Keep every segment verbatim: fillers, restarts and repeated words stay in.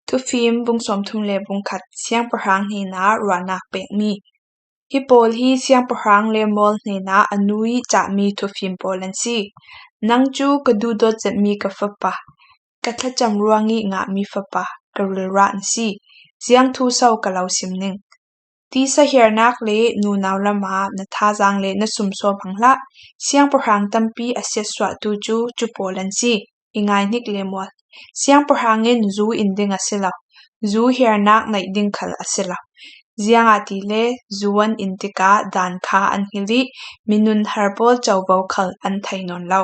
Thufim bung sawmthum le bung khat. Siangpahrang hnenah ruahnak pekmi. Hi pawl hi siangpahrang le mawl hnenah a nu ih cahmi thufim pawl an si. Nang cu ka duhdawt zetmi ka fapa, ka thlacam ruangih ngahmi fapa, ka rilrah na si. Ziang thu so ka lo sim ning? Tisa hiarnak le nunau lamah na thazaang le na sumsaw hmang hlah. Siangpahrang tampi a siatsuahtu cu cu pawl an si. I ngaihnik le mual. Siangpahrang in zu in ding a si lo. Zu hiarnak neih ding khal a si lo. Ziangahtile zu an in tikah daan kha an hngilh ih minun har pawl covo khal an thei nawn lo.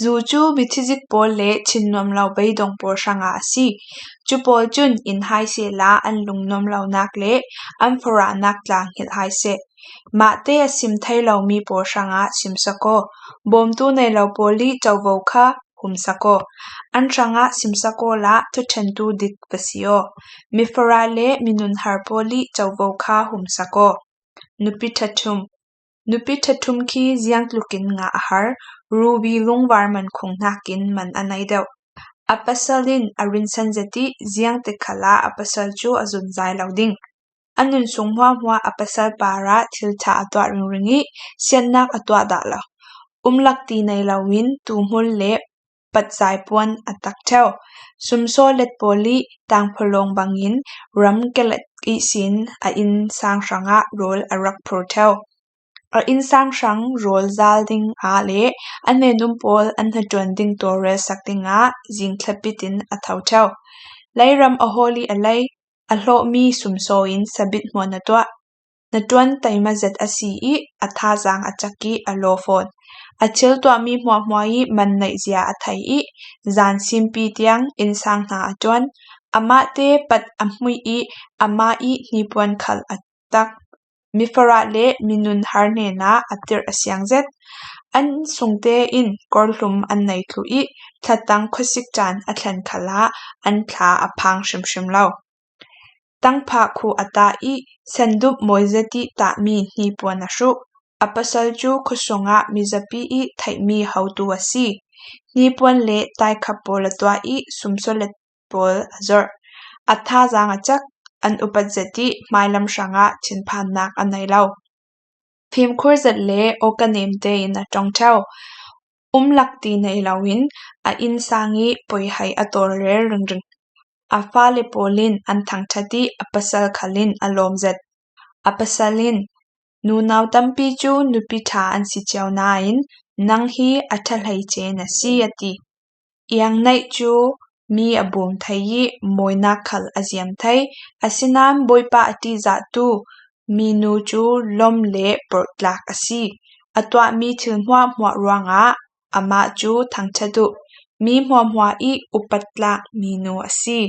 Zu cu mithizik pawl le thin nuam lo beidong pawl hrangah a si. Cu pawl cun in hai sehla an lungnuam lonak le an farahnak tla hngilh hai seh. Mahte a sim thei lomi pawl hrangah simsak aw. Bawmtu nei lo pawl ih covo kha humsak aw. An hrangah simsak awla thuṭhentu dik va si aw. Mifarah le minun har pawl ih covo kha humsak aw. Nupi ṭhathum. Nupi ṭhathum khi ziangtlukin ngah a har, rubi lungvar man khung hnakin man a nei deuh. A pasal in a rinsan zet ih ziangtik khalah a pasal cu a zunzai lo ding. A nun sung hmuahhmuah a pasal parah thil ṭha a tuah ringring ih siatnak a tuah dah lo. Umlak ti nei loin tuuhmul le patzai puan a tak ṭheu. Sumsaw let pawl ih tangphawlawng bangin ram kelet ihsin a innsang hrangah rawl a rak phur ṭheu. A innsang hrang rawl zal dingah le a hnen-um pawl an hnaṭuan ding tawlrel sak dingah zing thlapit in a tho ṭheu. Leiram a hawl ih a lei, a hlawhmi sumsaw in sabit hmuan a tuah. Hnaṭuan taima zet a si ih a thazaang a cak ih a law fawn. A thil tuahmi hmuahhmuah ih man neih zia a thei ih zan simpi tiang innsang hna a ṭuan. Amahte pat a hmuih ih amah ih hnipuan khal a tak. Mifarah le minun har hnenah a tirh a siang zet. An sungte in kawrhlum an nei thluh ih thlatang khuasik ṭan a thlen khalah an thla a phang hrimhrim lo. Tangphah khuh a tah ih sandup mawi zet ih tahmi hnipuan a hruh. A pasal cu khuasungah mizapi ih theihmi hotu a si. Hnipuan le taikhap pawl a tuah ih sumsawlet pawl a zorh. A thazaang a cak, an upat zet ih hmailam hrangah thinphannak a nei lo. Fimkhur zet le awkanem tein a ṭong ṭheu. Umlak ti nei loin a innsang ih poihai a tawlrel ringring. A fale pawl in an thangṭhat ih a pasal khal in a lawm zet. A pasal in, nunau tampi cu nupi ṭha an si cio nain nang hi a ṭha hleice na si, a ti. Iangneih cu mi a bum thei ih mawinak khal a ziam thei, asinain Bawipa a ṭihzahtu minu cu lawm le porhtlak a si. A tuahmi thil hmuahhmuah ruangah amah cu thangṭhat uh. Mi hmuahhmuah ih upattlak minu a si.